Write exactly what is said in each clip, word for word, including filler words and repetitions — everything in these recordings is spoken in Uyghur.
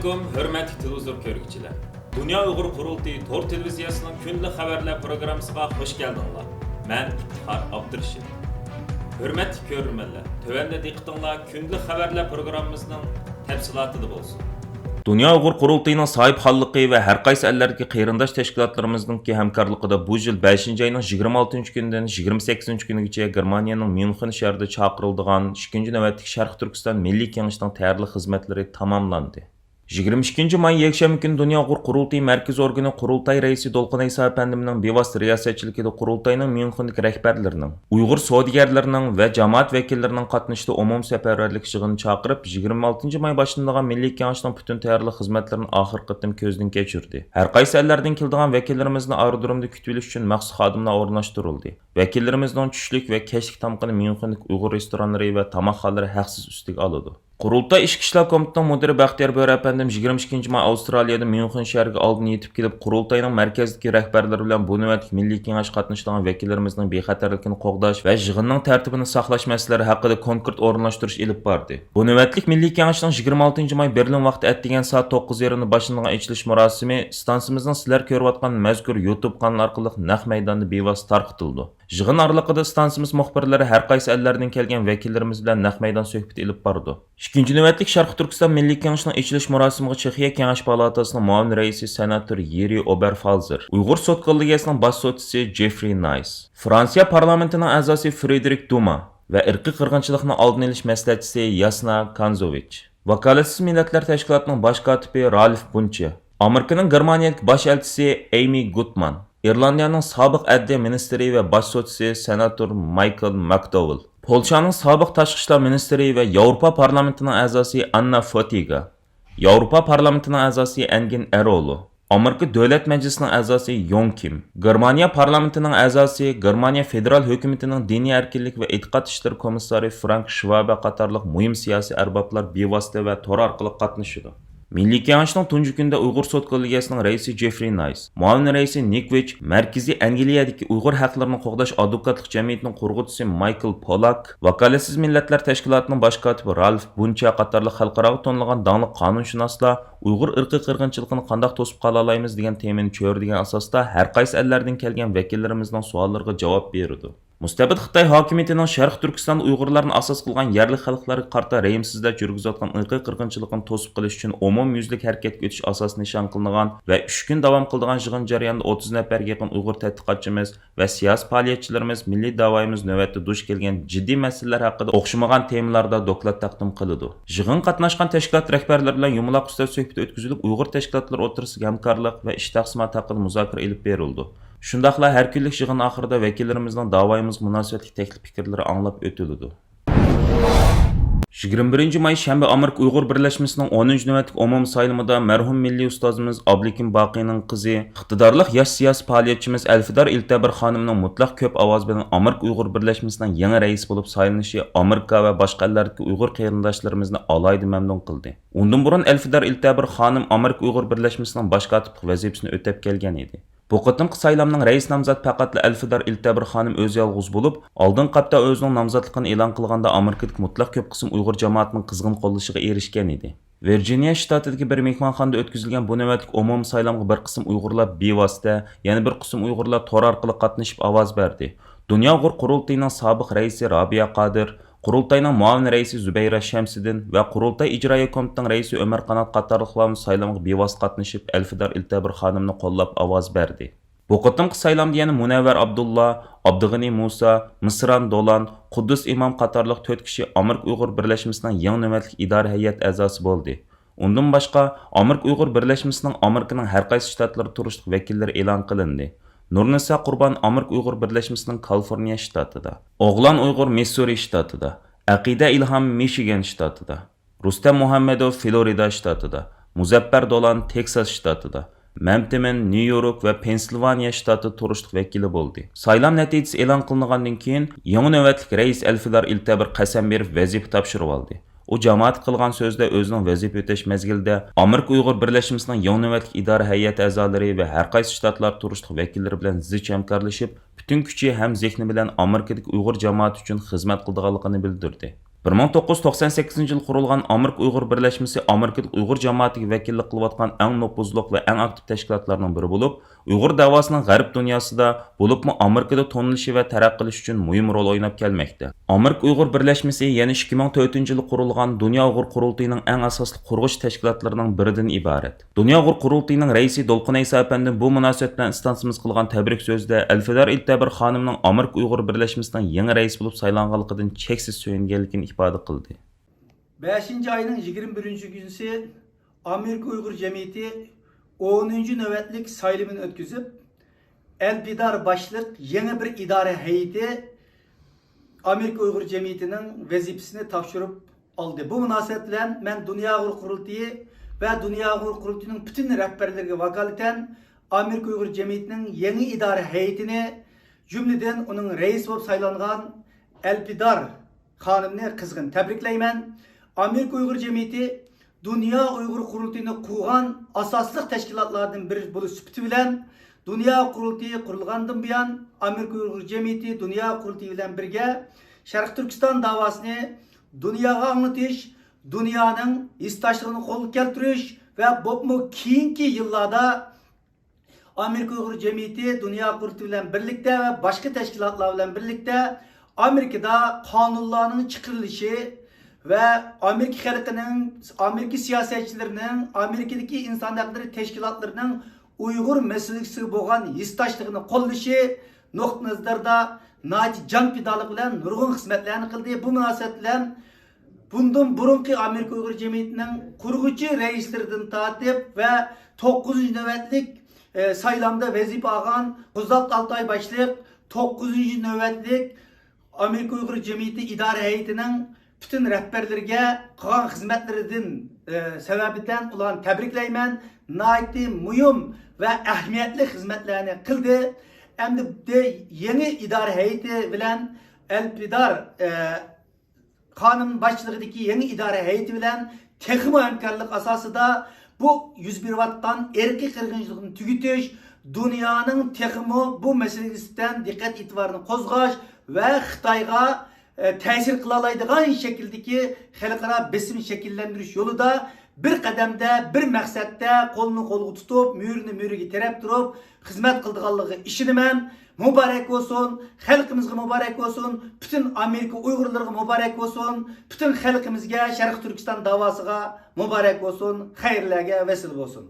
ھۆرمەتلىك تېلېۋىزور كۆرگۈچىلەر! دۇنيا ئۇيغۇر قۇرۇلتىيى تور تېلېۋىزىيەسىنىڭ كۈندىلىك خەۋەرلەر پروگراممىسىغا خۇش كەلدىڭلار. مەن ئىپتىخار ئابدۇرېشىت. ھۆرمەتلىك كۆرۈرمەنلەر، تۆۋەندە دىققىتىڭلار كۈندىلىك خەۋەرلەر پروگراممىمىزنىڭ تەپسىلاتىدا بولسۇن. دۇنيا ئۇيغۇر قۇرۇلتىيىنىڭ ساھىبخانلىقى ۋە ھەر قايسى ئەللەردىكى قېرىنداش تەشكىلاتلىرىمىزنىڭكى ھەمكارلىقىدا بۇ يىل بەشىنچى ئاينىڭ يىگىرمە ئالتىنچى كۈنىدىن يىگىرمە سەككىزىنچى كۈنىگىچە گېرمانىيەنىڭ ميۇنخېن شەھىرىدە چاقىرىلىدىغان ئىككىنچى نۆۋەتلىك شەرقىي تۈركىستان مىللىي كېڭىشىنىڭ تەييارلىق خىزمەتلىرى تاماملاندى. يىگىرمە ئىككىنچى ماي يەكشەنبە كۈنى دۇنيا ئۇيغۇر قۇرۇلتىيى مەركىزىي ئورگىنى قۇرۇلتاي رەئىسى دولقۇن ئەيسا ئەپەندىمنىڭ بىۋاسىتە رىياسەتچىلىكىدە قۇرۇلتاينىڭ ميۇنخېندىكى رەھبەرلىرىنىڭ، ئۇيغۇر سودىگەرلىرىنىڭ ۋە جامائەت ۋەكىللىرىنىڭ قاتنىشىشىدا ئومۇمسەپەرۋەرلىك يىغىنى چاقىرىپ، يىگىرمە ئالتىنچى ماي باشلىنىدىغان مىللىي كېڭەشنىڭ پۈتۈن تەييارلىق خىزمەتلىرىنى ئاخىرقى قېتىم كۆزدىن كەچۈردى. ھەر قايسى ئەللەردىن كېلىدىغان ۋەكىللىرىمىزنى ئايرودرومدا كۈتۈۋېلىش ئۈچۈن مەخسۇس خادىملار ئورۇنلاشتۇرۇلدى. ۋەكىللىرىمىزنىڭ چۈشلۈك ۋە كەچلىك تامىقىنى ميۇنخېندىكى ئۇيغۇر رېستورانلىرى ۋە تاماقخانىلىرى ھەقسىز ئۈستىگە ئالىدۇ. قۇرۇلتاي ئىچكى ئىشلار كومىتېتىنىڭ مۇدىرى بەختىيار بۆرە ئەپەندىم يىگىرمە ئىككىنچى ماي ئاۋسترالىيەدە ميۇنخېن شەھىرىگە ئالدىن يېتىپ كېلىپ، قۇرۇلتاينىڭ مەركەزدىكى رەھبەرلىرى بىلەن بۇ نۆۋەتلىك مىللىي كېڭەشكە قاتنىشىدىغان ۋەكىللىرىمىزنىڭ بىخەتەرلىكىنى قوغداش ۋە يىغىننىڭ تەرتىپىنى ساقلاش مەسىلىلىرى ھەققىدە كونكرېت ئورۇنلاشتۇرۇش ئېلىپ باردى. بۇ نۆۋەتلىك مىللىي كېڭەشنىڭ يىگىرمە ئالتىنچى ماي بېرلىن ۋاقتى ئەتىگەن سائەت توققۇز يېرىمدا باشلىنىدىغان ئېچىلىش مۇراسىمى ئىستانسىمىزنىڭ سىلەر كۆرۈۋاتقان مەزكۇر يۇتۇب قانىلى ئارقىلىق نەق مەيداندا بىۋاسىتە تارقىتىلىدۇ. يىغىن ئارىلىقىدا ئىستانسىمىز مۇخبىرلىرى ھەر قايسى ئەللەردىن كەلگەن ۋەكىللىرىمىز بىلەن نەق مەيدان سۆھبىتى ئېلىپ بارىدۇ. ئىككىنچى نۆۋەتلىك شەرقىي تۈركىستان مىللىي كېڭىشىنىڭ ئېچىلىش مۇراسىمىغا چېخىيە كېڭەش پالاتاسىنىڭ مۇئاۋىن رەئىسى سېناتور يېرى ئوبەرفالزېر، ئۇيغۇر سوتكاللىگىيەسىنىڭ باش سوتچىسى جېفرى نايس، فرانسىيە پارلامېنتىنىڭ ئەزاسى فرېدېرىك دۇما ۋە ئىرقىي قىرغىنچىلىقنىڭ ئالدىنى ئېلىش مەسلىھەتچىسى ياسنا كانزوۋىچ، ۋاكالەتسىز مىللەتلەر تەشكىلاتىنىڭ باش كاتىپى رالىف بۇنچە، ئامېرىكىنىڭ گېرمانىيەدىكى باش ئەلچىسى ئېيمى گۇتمان، ئىرلاندىيەنىڭ سابىق ئەدلىيە مىنىستىرى ۋە باش سوتچىسى سېناتور مايكل ماكدوۋېل، پولشانىڭ سابىق تاشقى ئىشلار مىنىستىرى ۋە ياۋروپا پارلامېنتىنىڭ ئەزاسى ئاننا فوتىگا، ياۋروپا پارلامېنتىنىڭ ئەزاسى ئەنگىن ئەرولو، ئامېرىكا دۆلەت مەجلىسىنىڭ ئەزاسى يوڭ كىم، گېرمانىيە پارلامېنتىنىڭ ئەزاسى، گېرمانىيە فېدېرال ھۆكۈمىتىنىڭ دىنىي ئەركىنلىك ۋە ئېتىقاد ئىشلىرى كومىسسارى فرانك شۋابە قاتارلىق مۇھىم سىياسىي ئەربابلار بىۋاسىتە ۋە تور ئارقىلىق قاتنىشىدۇ. مىللىي كېڭەشنىڭ تۇنجى كۈنىدە ئۇيغۇر سوت كوللېگىيەسىنىڭ رەئىسى جېفرى نايس، مۇئاۋىن رەئىسى نىك ۋىچ، مەركىزىي ئەنگلىيەدىكى ئۇيغۇر ھەقلىرىنى قوغداش ئادۋوكاتلىق جەمئىيىتىنىڭ قۇرغۇچىسى مايكل پولاك، ۋاكالەتسىز مىللەتلەر تەشكىلاتىنىڭ باش كاتىپى رالف بۇنچە قاتارلىق خەلقئاراغا تونۇلغان داڭلىق قانۇنشۇناسلار ئۇيغۇر ئىرقىي قىرغىنچىلىقىنى قانداق توسۇپ قالالايمىز دېگەن تېمىنى چۆرىدىگەن ئاساستا ھەر قايسى ئەللەردىن كەلگەن ۋەكىللىرىمىزنىڭ سوئاللىرىغا جاۋاب بېرىدۇ. مۇستەبىت خىتاي ھاكىمىيىتىنىڭ شەرقىي تۈركىستاندا ئۇيغۇرلارنى ئاساس قىلغان يەرلىك خەلقلەرگە قارىتا رەھىمسىزلەرچە يۈرگۈزۈۋاتقان ئىرقىي قىرغىنچىلىقىنى توسۇپ قېلىش ئۈچۈن ئومۇميۈزلۈك ھەرىكەتكە ئۆتۈش ئاساسى نىشان قىلىنغان ۋە ئۈچ كۈن داۋام قىلىدىغان يىغىن جەريانىدا ئوتتۇز نەپەرگە يېقىن ئۇيغۇر تەتقىقاتچىمىز ۋە سىياسىي پائالىيەتچىلىرىمىز مىللىي داۋايىمىز نۆۋەتتە دۇچ كەلگەن جىددىي مەسىلىلەر ھەققىدە ئوخشىمىغان تېمىلاردا دوكلات تەقدىم قىلىدۇ. يىغىنغا قاتناشقان تەشكىلات رەھبەرلىرى بىلەن يۇمىلاق ئۈستەل سۆھبىتى ئۆتكۈزۈلۈپ، ئۇيغۇر تەشكىلاتلىرى ئوتتۇرىسىدىكى ھەمكارلىق ۋە ئىش تەقسىماتى ھەققىدە مۇزاكىرە ئېلىپ بېرىلىدۇ. شۇنداقلا ھەر كۈنلۈك يىغىن ئاخىرىدا ۋەكىللىرىمىزنىڭ داۋايىمىزغا مۇناسىۋەتلىك تەكلىپ پىكىرلىرى ئاڭلاپ ئۆتۈلىدۇ. يىگىرمە بىرىنچى ماي شەنبە ئامېرىكا ئۇيغۇر بىرلەشمىسىنىڭ ئونىنچى نۆۋەتلىك ئومۇمىي سايلىمىدا مەرھۇم مىللىي ئۇستازىمىز ئابلىكىم باقىنىڭ قىزى، ئىقتىدارلىق ياش سىياسىي پائالىيەتچىمىز ئەلفىدار ئىلتەبىر خانىمنىڭ مۇتلەق كۆپ ئاۋاز بىلەن ئامېرىكا ئۇيغۇر بىرلەشمىسىنىڭ يېڭى رەئىسى بولۇپ سايلىنىشى ئامېرىكا ۋە باشقا ئەللەردىكى ئۇيغۇر قېرىنداشلىرىمىزنى ئالاھىدە مەمنۇن قىلدى. ئۇندىن بۇرۇن ئەلفىدار ئىلتەبىر خانىم ئامېرىكا ئۇيغۇر بىرلەشمىسىنىڭ باش كاتىپلىق ۋەزىپىسىنى ئۆتەپ كەلگەن ئىدى. بۇ قېتىمقى سايلامنىڭ رەئىس نامزات پەقەتلا ئەلفىدار ئىلتەبىر خانىم ئۆزى يالغۇز بولۇپ، ئالدىنقى ھەپتە ئۆزىنىڭ نامزاتلىقىنى ئېلان قىلغاندا ئامېرىكىدىكى مۇتلەق كۆپ قىسىم ئۇيغۇر جامائىتىنىڭ قىزغىن قوللىشىغا ئېرىشكەن ئىدى. ۋىرجىنىيە شتاتىدىكى بىر مېھمانخانىدا ئۆتكۈزۈلگەن بۇ نۆۋەتلىك ئومۇمىي سايلامغا بىر قىسىم ئۇيغۇرلار بىۋاسىتە، يەنە بىر قىسىم ئۇيغۇرلار تور ئارقىلىق قاتنىشىپ ئاۋاز بەردى. دۇنيا ئۇيغۇر قۇرۇلتىيىنىڭ سابىق رەئىسى رابىيە قادىر، قۇرۇلتاينىڭ مۇئاۋىن رەئىسى زۇبەيرە شەمسىدىن ۋە قۇرۇلتاي ئىجرائىيە كومىتېتىنىڭ رەئىسى ئۆمەر قانات قاتارلىقلارمۇ سايلامغا بىۋاسىتە قاتنىشىپ، ئەلفىدار ئىلتەبىر خانىمنى قوللاپ ئاۋاز بەردى. بۇ قېتىمقى سايلامدا يەنە مۇنەۋۋەر ئابدۇللا، ئابدۇغېنى مۇسا، مىسران دولان، قۇددۇس ئىمام قاتارلىق تۆت كىشى ئامېرىكا ئۇيغۇر بىرلەشمىسىنىڭ يېڭى نۆۋەتلىك ئىدارە ھەيئەت ئەزاسى بولدى. ئۇندىن باشقا، ئامېرىكا ئۇيغۇر بىرلەشمىسىنىڭ ئامېرىكىنىڭ ھەر قايسى شتاتلىرىدا تۇرۇشلۇق ۋەكىللىرى ئېلان قىلىندى. نۇرنىسا قۇربان ئامېرىكا ئۇيغۇر بىرلەشمىسىنىڭ كالىفورنىيە شتاتىدا، ئوغلان ئۇيغۇر مىسسۇرى شتاتىدا، ئەقىدە ئىلھام مىشىگان شتاتىدا، رۇستەم مۇھەممەدوف فلورىدا شتاتىدا، مۇزەپپەر دولان تېكساس شتاتىدا، مەمتىمىن، نيۇ يورك ۋە پېنسىلۋانىيە شتاتىدا تۇرۇشلۇق ۋەكىلى بولدى. سايلام نەتىجىسى ئېلان قىلىنغاندىن كېيىن، يېڭى نۆۋەتلىك رەئىس ئەلفىدار ئىلتەبىر قەسەم بېرىپ ۋەزىپە تاپشۇرۇۋالدى. ئۇ جامائەتكە قىلغان سۆزىدە ئۆزىنىڭ ۋەزىپە ئۆتەش مەزگىلىدە ئامېرىكا ئۇيغۇر بىرلەشمىسىنىڭ يېڭى نۆۋەتلىك ئىدارە ھەيئەت ئەزالىرى ۋە ھەر قايسى شتاتلاردا تۇرۇشلۇق ۋەكىللىرى بىلەن زىچ ھەمكارلىشىپ، پۈتۈن كۈچى ھەم زېھنى بىلەن ئامېرىكىدىكى ئۇيغۇر جامائىتى ئۈچۈن خىزمەت قىلىدىغانلىقىنى بىلدۈردى. بىر مىڭ توققۇز يۈز توقسان سەككىزىنچى يىلى قۇرۇلغان ئامېرىكا ئۇيغۇر بىرلەشمىسى ئامېرىكىدىكى ئۇيغۇر جامائىتىگە ۋەكىللىك قىلىۋاتقان ئەڭ نوپۇزلۇق ۋە ئەڭ ئاكتىپ تەشكىلاتلارنىڭ بىرى بولۇپ، ئۇيغۇر دەۋاسىنىڭ غەرب دۇنياسىدا، بولۇپمۇ ئامېرىكىدا تونۇلۇشى ۋە تەرەققىي قىلىشى ئۈچۈن مۇھىم رول ئويناپ كەلمەكتە. ئامېرىكا ئۇيغۇر بىرلەشمىسى يەنە ئىككى مىڭ تۆتىنچى يىلى قۇرۇلغان دۇنيا ئۇيغۇر قۇرۇلتىيىنىڭ ئەڭ ئاساسلىق قۇرغۇچ تەشكىلاتلىرىنىڭ بىرىدىن ئىبارەت. دۇنيا ئۇيغۇر قۇرۇلتىيىنىڭ رەئىسى دولقۇن ئەيسا ئەپەندى بۇ مۇناسىۋەت بىلەن ئىستانسىمىز قىلغان تەبرىك سۆزىدە ئەلپىدار ئىلتەبىر خانىمنىڭ ئامېرىكا ئۇيغۇر بىرلەشمىسىنىڭ يېڭى رەئىسى بولۇپ سايلانغانلىقىدىن چەكسىز سۆيۈنگەنلىكىنى ئىپادە قىلدى. بەشىنچى ئاينىڭ يىگىرمە بىرىنچى كۈنى ئامېرىكا ئۇيغۇر جەمئىيىتى ئونىنچى نۆۋەتلىك سايلىمىنى ئۆتكۈزۈپ، ئەلپىدار باشلىق يېڭى بىر ئىدارە ھەيئىتى ئامېرىكا ئۇيغۇر جەمئىيىتىنىڭ ۋەزىپىسىنى تاپشۇرۇپ ئالدى. بۇ مۇناسىۋەت بىلەن مەن دۇنيا ئۇيغۇر قۇرۇلتىيى ۋە دۇنيا ئۇيغۇر قۇرۇلتىيىنىڭ پۈتۈن رەھبەرلىرىگە ۋاكالىتەن ئامېرىكا ئۇيغۇر جەمئىيىتىنىڭ يېڭى ئىدارە ھەيئىتىنى، جۈملىدىن ئۇنىڭ رەئىسى بولۇپ سايلانغان ئەلپىدار خانىمنى قىزغىن تەبرىكلەيمەن. ئامېرىكا ئۇيغۇر جەمئىيىتى دۇنيا ئۇيغۇر قۇرۇلتىيىنى قۇرغان ئاساسلىق تەشكىلاتلاردىن بىرى بولۇش سۈپىتى بىلەن، دۇنيا قۇرۇلتىيى قۇرۇلغاندىن بۇيان، ئامېرىكا ئۇيغۇر جەمئىيىتى دۇنيا قۇرۇلتىيى بىلەن بىرگە شەرقىي تۈركىستان داۋاسىنى دۇنياغا ئاڭلىتىش، دۇنيانىڭ ھېسداشلىقىنى قولغا كەلتۈرۈش ۋە بولۇپمۇ كېيىنكى يىللاردا ئامېرىكا ئۇيغۇر جەمئىيىتى دۇنيا قۇرۇلتىيى بىلەن بىرلىكتە ۋە باشقا تەشكىلاتلار بىلەن بىرلىكتە ئامېرىكىدا قانۇنلارنىڭ چىقىرىلىشى ۋە ئامېرىكا خەلقىنىڭ، ئامېرىكا سىياسەتچىلىرىنىڭ، ئامېرىكىدىكى ئىنسان ھەقلىرى تەشكىلاتلىرىنىڭ ئۇيغۇر مەسىلىسىگە بولغان ھېسداشلىقىنى قوللىشى نۇقتىئىنەزەردە ناھايىتى جان پىدالىق بىلەن نۇرغۇن خىزمەتلەرنى قىلدى. بۇ مۇناسىۋەت بىلەن بۇندىن بۇرۇنقى ئامېرىكا ئۇيغۇر جەمئىيىتىنىڭ قۇرغۇچى رەئىسلىرىدىن تارتىپ ۋە توققۇزىنچى نۆۋەتلىك، ئە، سايلامدا ۋەزىپە ئالغان قوزات ئالتاي باشلىق توققۇزىنچى نۆۋەتلىك ئامېرىكا ئۇيغۇر جەمئىيىتى ئىدارە ھەيئىتىنىڭ پۈتۈن رەھبەرلىرىگە قىلغان خىزمەتلىرىدىن، ئە، سەۋەبىدىن ئۇلارنى تەبرىكلەيمەن. ناھايىتى مۇھىم ۋە ئەھمىيەتلىك خىزمەتلەرنى قىلدى. ئەمدى يېڭى ئىدارە ھەيئىتى بىلەن ئەلپىدار، ئە، خانىم باشچىلىقىدىكى يېڭى ئىدارە ھەيئىتى بىلەن تېخىمۇ ھەمكارلىق ئاساسىدا بۇ يۈز بېرىۋاتقان ئىرقىي قىرغىنچىلىقنى تۈگىتىش، دۇنيانىڭ تېخىمۇ بۇ مەسىلىگە نىسبەتەن دىققەت ئېتىبارىنى قوزغاش ۋە خىتايغا، ئە، تەسىر قىلالايدىغان شەكىلدىكى خەلقئارا بېسىم شەكىللەندۈرۈش يولىدا بىر قەدەمدە، بىر مەقسەتتە قولنى قولغا تۇتۇپ، مۈرىنى مۈرىگە تىرەپ تۇرۇپ خىزمەت قىلىدىغانلىقىغا ئىشىنىمەن. مۇبارەك بولسۇن، خەلقىمىزگە مۇبارەك بولسۇن، پۈتۈن ئامېرىكا ئۇيغۇرلىرىغا مۇبارەك بولسۇن، پۈتۈن خەلقىمىزگە شەرقىي تۈركىستان داۋاسىغا مۇبارەك بولسۇن، خەيرلەرگە ۋەسىلە بولسۇن.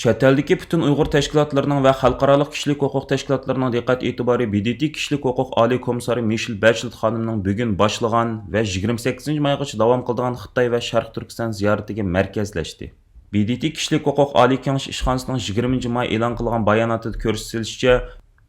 چەت ئەلدىكى پۈتۈن ئۇيغۇر تەشكىلاتلىرىنىڭ ۋە خەلقئارالىق كىشىلىك ھوقۇق تەشكىلاتلىرىنىڭ دىققەت ئېتىبارى ب د ت كىشىلىك ھوقۇق ئالىي كومىسسارى مىشېل بەچلېت خانىمنىڭ بۈگۈن باشلىغان ۋە يىگىرمە سەككىزىنچى مايغىچە داۋام قىلىدىغان خىتاي ۋە شەرقىي تۈركىستان زىيارىتىگە مەركەزلەشتى. ب د ت كىشىلىك ھوقۇق ئالىي كېڭىشى ئىشخانىسىنىڭ يىگىرمىنچى ماي ئېلان قىلغان باياناتىدا كۆرسىتىلىشىچە،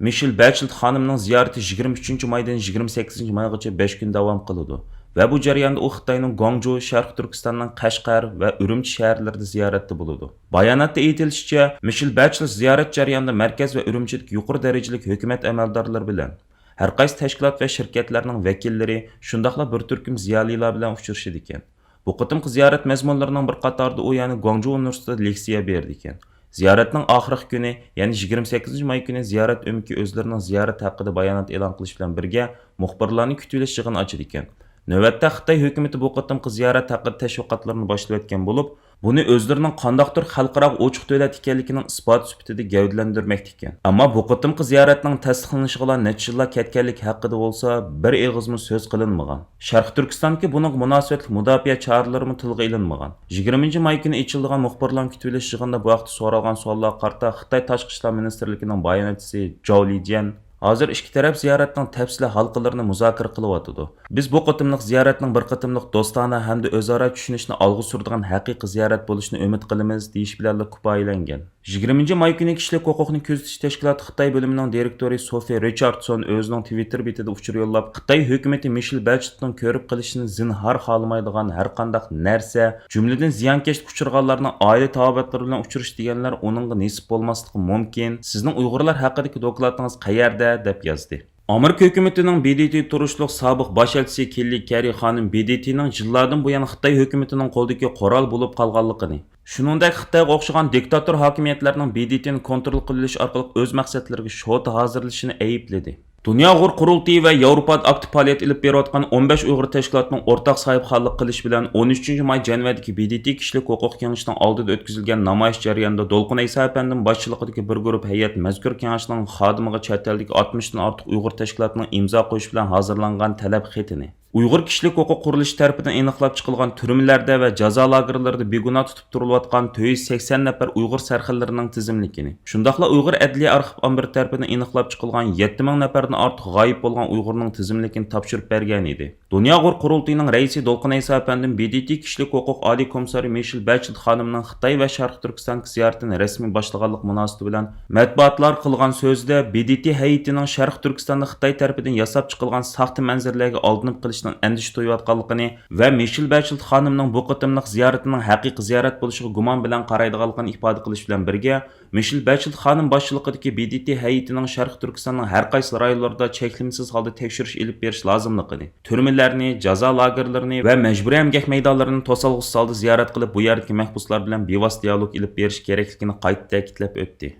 مىشېل بەچلېت خانىمنىڭ زىيارىتى يىگىرمە ئۈچىنچى مايدىن يىگىرمە سەككىزىنچى مايغىچە بەش كۈن داۋام قىلىدۇ ۋە بۇ جەرياندا ئۇ خىتاينىڭ گۇاڭجۇ، شەرقىي تۈركىستاننىڭ قەشقەر ۋە ئۈرۈمچى شەھەرلىرىدە زىيارەتتە بولىدۇ. باياناتتا ئېيتىلىشىچە، مىشېل بەچلېت زىيارەت جەريانىدا مەركەز ۋە ئۈرۈمچىدىكى يۇقىرى دەرىجىلىك ھۆكۈمەت ئەمەلدارلىرى بىلەن، ھەرقايسى تەشكىلات ۋە شىركەتلەرنىڭ ۋەكىللىرى، شۇنداقلا بىر تۈركۈم زىيالىيلار بىلەن ئۇچرىشىدىكەن. بۇ قېتىمقى زىيارەت مەزمۇنلىرىنىڭ بىر قاتارىدا ئۇ يەنە گۇاڭجۇ ئۇنىۋېرسىتېتىدا لېكسىيە بېرىدىكەن. زىيارەتنىڭ ئاخىرقى كۈنى، يەنى يىگىرمە سەككىزىنچى ماي كۈنى زىيارەت ئۆمىكى ئۆزلىرىنىڭ زىيارەت ھەققىدە بايانات ئېلان قىلىش بىلەن بىرگە، مۇخبىرلارنى كۈتۈۋېلىش يىغىنى ئاچىدىكەن. نۆۋەتتە خىتاي ھۆكۈمىتى بۇ قېتىمقى زىيارەت ھەققىدە تەشۋىقاتلىرىنى باشلىۋەتكەن بولۇپ، بۇنى ئۆزلىرىنىڭ قانداقتۇر خەلقئاراغا ئوچۇق دۆلەت ئىكەنلىكىنىڭ ئىسپاتى سۈپىتىدە گەۋدىلەندۈرمەكتە ئىكەن. ئەمما بۇ قېتىمقى زىيارەتنىڭ تەستىقلىنىشىغىلا نەچچە يىللار كەتكەنلىكى ھەققىدە بولسا بىر ئېغىزمۇ سۆز قىلىنمىغان. شەرقىي تۈركىستاندىكى بۇنىڭغا مۇناسىۋەتلىك مۇداپىئە چارىلىرىمۇ تىلغا ئېلىنمىغان. يىگىرمىنچى ماي كۈنى ئېچىلىدىغان مۇخبىرلارنى كۈتۈۋېلىش يىغىنىدا بۇ ھەقتە سورالغان سوئاللارغا قارىتا خىتاي تاشقى ئىشلار مىنىستىرلىكىنىڭ باياناتچىسى جاۋ لىجيەن، ھازىر ئىككى تەرەپ زىيارەتنىڭ تەپسىلىي ھالقىلىرىنى مۇزاكىرە قىلىۋاتىدۇ. بىز بۇ قېتىملىق زىيارەتنىڭ بىر قېتىملىق دوستانە ھەمدە ئۆزئارا چۈشىنىشنى ئالغا سۈرىدىغان ھەقىقىي زىيارەت بولۇشىنى ئۈمىد قىلىمىز، دېيىش بىلەنلا كۇپايىلەنگەن. يىگىرمىنچى ماي كۈنى كىشىلىك ھوقۇقنى كۆزىتىش تەشكىلاتى خىتاي بۆلۈمىنىڭ دىرېكتورى سوفى رىچاردسون ئۆزىنىڭ تىۋىتتېر بېتىدە ئۇچۇر يوللاپ، خىتاي ھۆكۈمىتى مىشېل بەچلېتنىڭ كۆرۈپ قېلىشىنى زىنھار خالىمايدىغان ھەرقانداق نەرسە، جۈملىدىن زىيانكەشلىككە ئۇچرىغانلارنىڭ ئائىلە تاۋابىئاتلىرى بىلەن ئۇچرىشىش دېگەنلەر ئۇنىڭغا نېسىپ بولماسلىقى مۇمكىن. سىزنىڭ ئۇيغۇرلار ھەققىدىكى دوكلاتىڭىز قەيەردە؟ دەپ يازدى. ئامېرىكا ھۆكۈمىتىنىڭ ب د ت تۇرۇشلۇق سابىق باش ئەلچىسى كېللى كەررى خانىم ب د ت نىڭ يىللاردىن بۇيان خىتاي ھۆكۈمىتىنىڭ قولىدىكى قورال بولۇپ قالغانلىقىنى، شۇنىڭدەك خىتايغا ئوخشىغان دىكتاتور ھاكىمىيەتلەرنىڭ ب د ت نى كونترول قىلىۋېلىش ئارقىلىق ئۆز مەقسەتلىرىگە شوتا ھازىرلىشىنى ئەيىبلىدى. دۇنيا ئۇيغۇر قۇرۇلتىيى ۋە ياۋروپادا ئاكتىپ پائالىيەت ئېلىپ بېرىۋاتقان ئون بەش ئۇيغۇر تەشكىلاتىنىڭ ئورتاق ساھىبخانلىق قىلىشى بىلەن ئون ئۈچىنچى ماي جەنۋەدىكى ب د ت كىشىلىك ھوقۇق كېڭىشىنىڭ ئالدىدا ئۆتكۈزۈلگەن نامايىش جەريانىدا دولقۇن ئەيسا ئەپەندىم باشچىلىقىدىكى بىر گۇرۇپ ھەيئەت مەزكۇر كېڭەشنىڭ خادىمىغا چەت ئەلدىكى ئاتمىشتىن ئارتۇق ئۇيغۇر تەشكىلاتىنىڭ ئىمزا قويۇشى بىلەن ھازىرلانغان تەلەپ خېتىنى، ئۇيغۇر كىشىلىك ھوقۇق قۇرۇلۇشى تەرىپىدىن ئېنىقلاپ چىقىلغان تۈرمىلەردە ۋە جازا لاگېرلىرىدا بىگۇناھ تۇتۇپ تۇرۇلۇۋاتقان تۆت يۈز سەكسەن نەپەر ئۇيغۇر سەرخىللىرىنىڭ تىزىملىكىنى، شۇنداقلا ئۇيغۇر ئەدلىيە ئارخىپ ئامبىرى تەرىپىدىن ئېنىقلاپ چىقىلغان يەتتە مىڭ نەپەردىن ئارتۇق غايىب بولغان ئۇيغۇرنىڭ تىزىملىكىنى تاپشۇرۇپ بەرگەنىدى. دۇنيا ئۇيغۇر قۇرۇلتىيىنىڭ رەئىسى دولقۇن ئەيسا ئەپەندىم ب د ت كىشىلىك ھوقۇق ئالىي كومىسسارى مىشېل بەچلېت خانىمنىڭ خىتاي ۋە شەرقىي تۈركىستاندىكى زىيارىتىنى رەسمىي باشلىغانلىق مۇناسىۋىتى بىلەن مەتبۇئاتلارغا قىلغان سۆزىدە، ب د ت ھەيئىتىنىڭ شەرقىي تۈركىستاندا خىتاي تەرىپىدىن ياساپ چىقىلغان ساختا مەنزىرىلەرگە ئالدىنىپ قېلىشنىڭ ئەندىشە تويۇۋاتقانلىقىنى ۋە مىشېل بەچلېت خانىمنىڭ بۇ قېتىملىق زىيارىتىنىڭ ھەقىقىي زىيارەت بولۇشىغا گۇمان بىلەن قارايدىغانلىقىنى ئىپادە قىلىش بىلەن بىرگە، مىشېل بەچلېت خانىم باشچىلىقىدىكى ب د ت ھەيئىتىنىڭ شەرقىي تۈركىستاننىڭ ھەر قايسى رايونلىرىدا چەكلىمىسىز ھالدا تەكشۈرۈش ئېلىپ بېرىش لازىملىقىنى، تۈرمىلەرنى، جازا لاگېرلىرىنى ۋە مەجبۇرىي ئەمگەك مەيدانلىرىنى توسالغۇسىز ھالدا زىيارەت قىلىپ، بۇ يەردىكى مەھبۇسلار بىلەن بىۋاسىتە دىئالوگ ئېلىپ بېرىش كېرەكلىكىنى قايتا تەكىتلەپ ئۆتتى.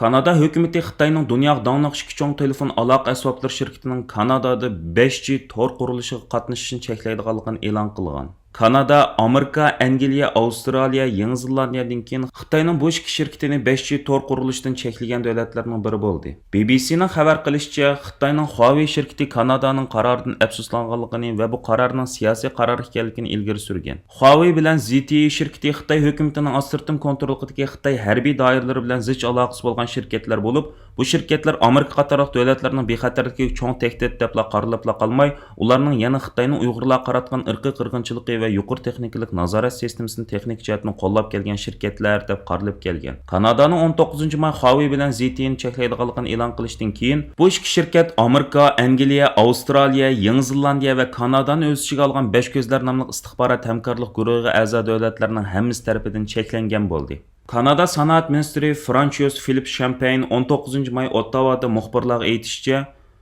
كانادا ھۆكۈمىتى خىتاينىڭ دۇنياغا داڭلىق ئىككى چوڭ تېلېفون ئالاقە ئەسۋابلىرى شىركىتىنىڭ كانادادا بەش جى تور قۇرۇلۇشىغا قاتنىشىشىنى چەكلەيدىغانلىقىنى ئېلان قىلغان. كانادا، ئامېرىكا، ئەنگلىيە، ئاۋسترالىيە، يېڭى زېلاندىيەدىن كېيىن خىتاينىڭ بۇ ئىككى شىركىتىنى بەش جى تور قۇرۇلۇشىدىن چەكلىگەن دۆلەتلەرنىڭ بىرى بولدى. بى بى سىنىڭ خەۋەر قىلىشىچە، خىتاينىڭ خۇاۋېي شىركىتى كانادانىڭ قارارىدىن ئەپسۇسلانغانلىقىنى ۋە بۇ قارارنىڭ سىياسىي قارار ئىكەنلىكىنى ئىلگىرى سۈرگەن. خۇاۋېي بىلەن زې تې ئې شىركىتى خىتاي ھۆكۈمىتىنىڭ ئاستىرتىن كونتروللۇقىدىكى خىتاي ھەربىي دائىرىلىرى بىلەن زىچ ئالاقىسى بولغان شىركەتلەر بولۇپ، بۇ شىركەتلەر ئامېرىكا قاتارلىق دۆلەتلەرنىڭ بىخەتەرلىكىگە چوڭ تەھدىت دەپلا قارىلىپلا قالماي، ئۇلارنىڭ يەنە خىتاينىڭ ئۇيغۇرلارغا قاراتقان ئىرقىي قىرغىنچىلىقى ۋە يۇقىرى تېخنىكىلىق نازارەت سىستېمىسىنى تېخنىكا جەھەتتىن قوللاپ كەلگەن شىركەتلەر دەپ قارىلىپ كەلگەن. كانادانىڭ ئون توققۇزىنچى ماي خۇاۋېي بىلەن زې تې ئېنى چەكلەيدىغانلىقىنى ئېلان قىلىشتىن كېيىن، بۇ ئىككى شىركەت ئامېرىكا، ئەنگلىيە، ئاۋسترالىيە، يېڭى زېلاندىيە ۋە كانادانى ئۆز ئىچىگە ئالغان بەش كۆزلەر ناملىق ئىستىخبارات ھەمكارلىق گۇرۇھىغا ئەزا دۆلەتلەرنىڭ ھەممىسى تەرىپىدىن چەكلەنگەن بولدى. كانادا سانائەت مىنىستىرى فرانچويس فىلىپ شامپەين ئون توققۇزىنچى ماي ئوتتاۋادا مۇخبىرلارغا ئېيتىشىچە،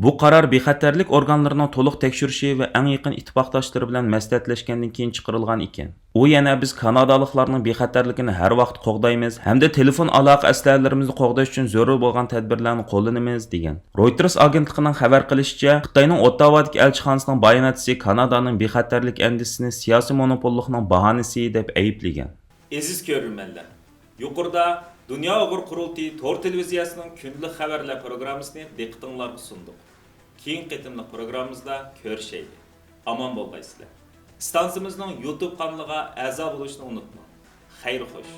بۇ قارار بىخەتەرلىك ئورگانلىرىنىڭ تولۇق تەكشۈرۈشى ۋە ئەڭ يېقىن ئىتتىپاقداشلىرى بىلەن مەسلىھەتلەشكەندىن كېيىن چىقىرىلغان ئىكەن. ئۇ يەنە، بىز كانادالىقلارنىڭ بىخەتەرلىكىنى ھەر ۋاقىت قوغدايمىز ھەمدە تېلېفون ئالاقە ئەسلىھەلىرىمىزنى قوغداش ئۈچۈن زۆرۈر بولغان تەدبىرلەرنى قوللىنىمىز، دېگەن. رويتېرس ئاگېنتلىقىنىڭ خەۋەر قىلىشىچە، خىتاينىڭ ئوتتاۋادىكى ئەلچىخانىسىنىڭ باياناتچىسى كانادانىڭ بىخەتەرلىك ئەندىزىسىنى سىياسىي مونوپوللۇقنىڭ باھانىسى دەپ ئەيىبلىگەن. ئەزىز كۆرۈرمەنلەر، يۇقىرىدا دۇنيا ئۇيغۇر قۇرۇلتىيى تور تېلېۋىزىيەسىنىڭ كۈندىلىك خەۋەرلەر پروگراممىسىنى دىققىتىڭلارغا سۇندۇق. كېيىنكى قېتىملىق پروگراممىمىزدا كۆرۈشەيلى. ئامان بولغايسىلەر. ئىستانسىمىزنىڭ يۇتۇب قانىلىغا ئەزا بولۇشنى ئۇنتۇماڭ. خەير خوش.